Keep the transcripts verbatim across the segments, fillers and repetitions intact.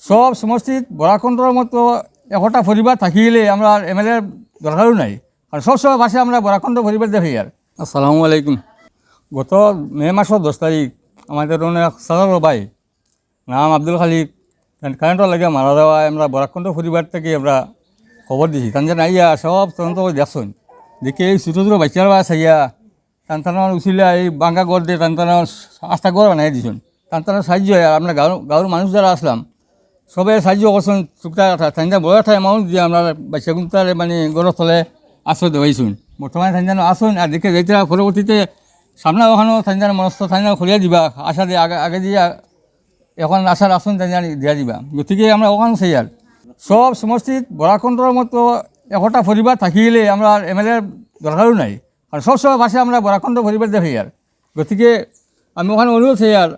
সব সমষ্টিত বরাকণ্ঠর মতো একটা পরিবার থাকিলে আমরা এমএলএর দরকারও নাই, কারণ সব সময় পাশে আমরা বরাকণ্ঠ পরিবার দেখি। আর আসসালামু আলাইকুম। গত মে মাসর দশ তারিখ আমাদের অনেক সাধারণ ভাই নাম আব্দুল খালিক, কারেন্টর লাগে মারা যাওয়ায় আমরা বরাকণ্ঠ পরিবার থাকি আমরা খবর দিছি। তান যেন আইয়া সব তদন্ত করে দেখছইন, দেখি এই ছোটো ছোটো বাচ্চার বাস আইয়া তান তান উচিলা এই বাঙ্গা ঘর দিয়ে তান তান আস্তা ঘর বানাই দিছইন। তান তান সাহায্য হয়। আর আমরা গাঁওর গাঁওর মানুষ যারা আসলাম, সবে সাহায্য করছইন। চুক্তা তান বড় একটা অ্যামাউন্ট দিয়ে আমরা বাচ্চাগুলো তারে মানে ঘর তলে আশ্রয় দেওয়াইছইন। বর্তমানে তান যেন আসইন, আর দেখে যাইতে পরবর্তীতে সামনে ওখানেও তান যেন মনস্থ তান যেন করিয়া দিবা, আশা দিয়ে আগে আগে দিয়ে এখন আশা রাখছইন তান যেন দিয়া দিবা। গতিকে আমরা ওখানে চাই আর সব সমষ্টিত বরাকণ্ঠর মতো একটা পরিবার থাকিলে আমরা এমএলএর দরকারও নাই, কারণ সব সময় পাশে আমরা বরাকণ্ঠ পরিবার দেখি। আর গতিকে আমি ওখানে অনুরোধ চাই আর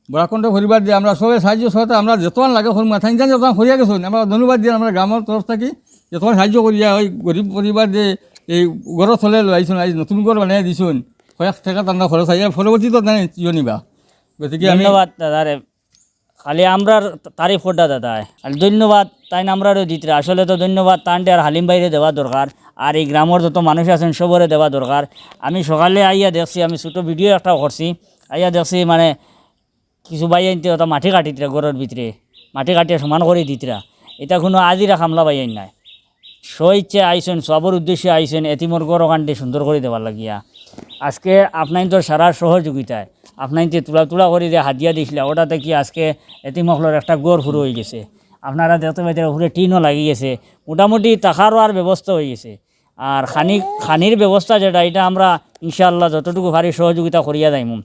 বরাকণ্ঠ পরিবার দিয়ে আমরা সবে সাহায্য সহায়তা আমরা যতক্ষণ লাগে করমু, তান যেন যতক্ষণ করিয়া গেছইন, আমরা ধন্যবাদ দিয়ে আমরা গ্রামের তরফ থাকি যতক্ষণ সাহায্য করিয়া ওই গরিব পরিবার যে এই ঘর তলে লইছইন, আজ নতুন ঘর বানাই দিছইন, কয়েক টাকা তান খরচ হয়, এর পরবর্তীতে তান ইয়ে নিবা। গতিকে আমি ধন্যবাদ দাদারে। খালি আমরার তারিফ করতা দাদায়। আর ধন্যবাদ তাইন আমরারও দিতরা। আসলে তো ধন্যবাদ তানরে আর হালিম ভাইরে দেওয়া দরকার। আর এই গ্রামর যত মানুষ আছইন সবরে দেওয়া দরকার। আমি সকালে আইয়া দেখছি, আমি ছোটো ভিডিও একটা করছি, আইয়া দেখছি মানে কিছু ভাইয়াইন্তে ওটা মাটি কাটিতরা ঘরর ভিতরে, মাটি কাটিয়া সমান করি দিতরা। এটা কোনো আজিরা কামলা ভাইয়াইন নায়, স্ব ইচ্ছে আইছইন, সবর উদ্দেশ্যে আইছইন, এতিমর ঘর ওখানটে সুন্দর করি দেবার লাগিয়া। আজকে আপনাইনতর সারা সহযোগিতায়, আপনাইনতে তুলা তুলা করি যে হাদিয়া দিছলা, ওটা থাকি আজকে এতিম অকলর একটা ঘর পুরো অইগেছে। আপনারা দেখতে পাইতরা উপরে টিনও লাগি গেছে, মোটামুটি থাকারও আর ব্যবস্থা অইগেছে। আর খানি খানির ব্যবস্থা যেটা, এটা আমরা ইনশাআল্লাহ যতটুকু পারি সহযোগিতা করিয়া যাইমু।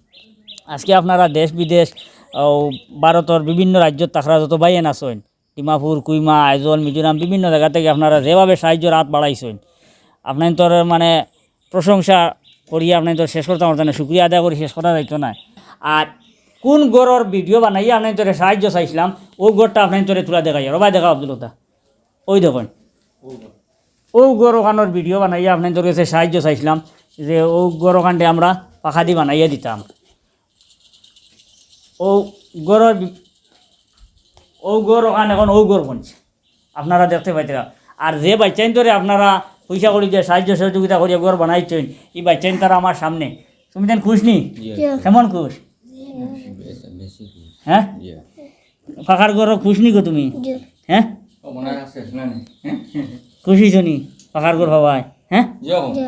আজকে আপনারা দেশ বিদেশ, ও, ভারতর বিভিন্ন রাজ্যত থাকরা যত ভাইয়াইন আছইন, ডিমাপুর, কুইমা, আইজল, মিজোরাম, বিভিন্ন জাগা থাকি আপনারা যেভাবে সাহায্যর হাত বাড়াইছইন, আপনাইনতর মানে প্রশংসা করি, আপনাইনতর শেষ করতাম পারতাম না, শুকরিয়া আদায় করি শেষ করা যাইতো নায়। আর কোন ঘরর ভিডিও বানাইয়া আপনাইনতরে সাহায্য চাইছলাম, অউ ঘরটা আপনাইনতরে তুলা দেখাইয়ার। ও ভাই দেখাও আব্দুল হক দা, ওই দেখইন, অউ ঘর ওখানর ভিডিও বানাইয়া আপনাইনতর গেছে সাহায্য চাইছলাম যে অউ ঘর ওখানটে আমরা পাখাদি বানাইয়া দিতাম। অউ ঘরর বি-, অউ ঘর ওখান এখন অউ ঘর বনছে, আপনারা দেখতে পাইতরা। আর যে বাচ্চাইনতরে আপনারা পয়সা করি যে সাহায্য সহযোগিতা করিয়া ঘর বানাইছইন, ই বাচ্চাইনতারা আমার সামনে। তুমি যেন খুশ নি? জি। কেমন খুশ? বেশি, বেশি খুশ। হ্যাঁ? জি। পাকার ঘরো খুশ নি গো তুমি? জি। হ্যাঁ? ও মনে হয় আছে, না নি? খুশ অইছো নি? পাকার ঘর পাওয়ায়? হ্যাঁ? জি, জি।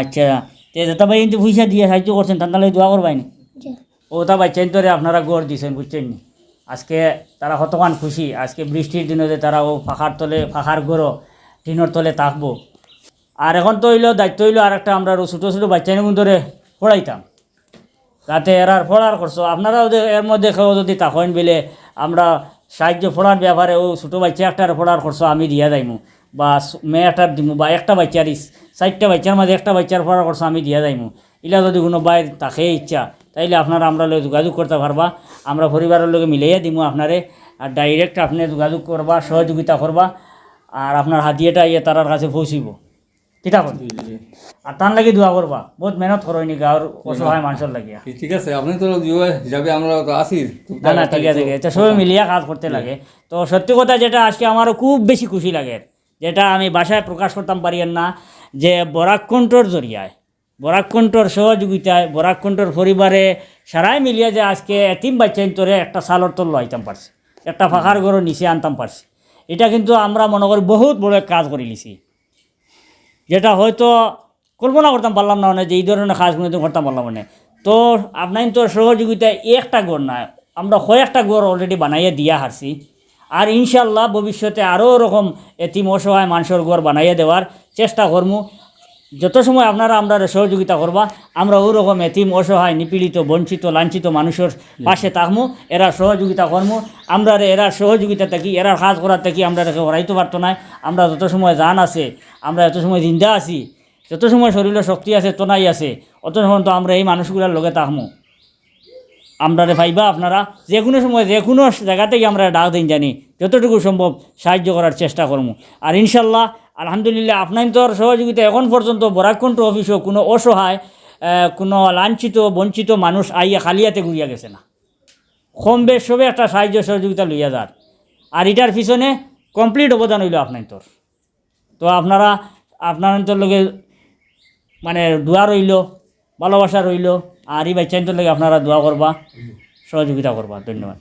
আচ্ছা, তে যেতা ভাইয়াইন্তে পয়সা দিয়া সাহায্য করছইন, তান তালে দোয়া করবায় নি? জি। অতা বাচ্চাইনতরে আপনারা ঘর দিছইন, বুঝছইন নি? আজকে তারা কতখান খুশি, আজকে বৃষ্টির দিনো যে তারা অউ পাকার তলে, পাকার ঘরো, টিনর তলে থাকবো। আর এখন তো অইলো, দায়িত্ব অইলো আরেকটা, আমরা আরো ছোটো ছোটো বাচ্চাইনগুনতরে পড়াইতাম। যাতে এরার পড়ার খরচ, আপনারাও দে-, এর মধ্যে কেউ যদি থাকইন বইলে, আমরা সাহায্য পড়ার ব্যাপারে অউ ছোটো বাচ্চা একটার পড়ার খরচ আমি দিয়া যাইমু, বা স-, মেয়ে একটার দিমু, বা একটা বাচ্চার ইস-, চাইরটা বাচ্চার মাঝে একটা বাচ্চার পড়ার খরচ আমি দিয়া যাইমু। ইলা যদি কুনু ভাইর থাকে ইচ্ছা, তাইলে আপনারা আমরার লগে যোগাযোগ করতা পারবা, আমরা পরিবারর লগে মিলাইয়া দিমু আপনারে, আর direct আপনে যোগাযোগ করবা, সহযোগিতা করবা, আর আপনার হাদিয়াটা আইয়া তারার কাছে পৌঁছিবো। কিতা কন? জি, জি। আর তান লাগি দোয়া করবা, বউত মেহনত করইন নি গাঁওর অসহায় মানষর লাগিয়া। ঠিক আছে, আপনে তো জিও হিসাবে আমরা তো আছি। না, না, ঠিক আছে, ঠিক আছে। ইটা সবে মিলিয়া কাজ করতে লাগে। তো সত্যি কথা যেটা, আজকে আমারও খুব বেশি খুশি লাগে, যেটা আমি ভাষায় প্রকাশ করতাম পারিয়ার না, যে বরাক কণ্ঠর জরিয়ায়, বরাক কণ্ঠর সহযোগিতায়, বরাক কণ্ঠর পরিবারে সারায় মিলিয়া যে আজকে এতিম বাচ্চাইনতরে একটা ছালর তল লইতাম পারছি, একটা পাকার ঘরর নিচে আনতাম পারছি, ইটা কিন্তু আমরা মনে করি বউত বড় এক কাজ করিলিছি। যেটা হয়তো কল্পনা করতাম পারলাম না, মানে, যে ই ধরনর কাজ কুনুদিন করতাম পারলাম না। তো আপনাইনতর সহযোগিতায় একটা ঘর না, আমরা কয়েকটা ঘর already বানাইয়া দিয়া হারছি। আর ইনশাআল্লাহ ভবিষ্যতে আরও ওরকম এতিম অসহায় মানষর ঘর বানাইয়া দেওয়ার চেষ্টা করমু। যত সময় আপনারা আমরারে সহযোগিতা করবা, আমরা ওরকম এতিম, অসহায়, নিপীড়িত, বঞ্চিত, লাঞ্ছিত মানষর পাশে থাকমু, এরার সহযোগিতা করমু। আমরারে এরার সহযোগিতা থাকি, এরার কাজ করার থাকি আমরারে কেউ হরাইতো পারতো নায়। আমরা যত সময় জান আছে, আমরা যত সময় জিন্দা আছি, যত সময় শরীলো শক্তি আছে, তনাই আছে, অত সময় তো আমরা এই মানুষগুলার লগে থাকমু। আমরারে পাইবা আপনারা, যেকুনু সময় যেকুনু জাগা থাকি আমরারে ডাক দেইন জানি, যতটুকু সম্ভব সাহায্য করার চেষ্টা করমু। আর ইনশাআল্লাহ, আলহামদুলিল্লাহ, আপনাইনতর সহযোগিতা এখন পর্যন্ত বরাক কণ্ঠ অফিসো কুনু অসহায়, আহ, কুনু লাঞ্ছিত, বঞ্চিত মানুষ আইয়া খালি আতে ঘুরিয়া গেছে না। কম বেশ সবে একটা সাহায্য সহযোগিতা লইয়া যার। আর ইটার পিছনে complete অবদান অইলো আপনাইন্তর। তো আপনারা, আপনাইন্তর লগে মানে দোয়া রইলো, ভালোবাসা রইলো, আর ই বাচ্চাইন্তর লগে আপনারা দোয়া করবা, সহযোগিতা করবা। ধন্যবাদ।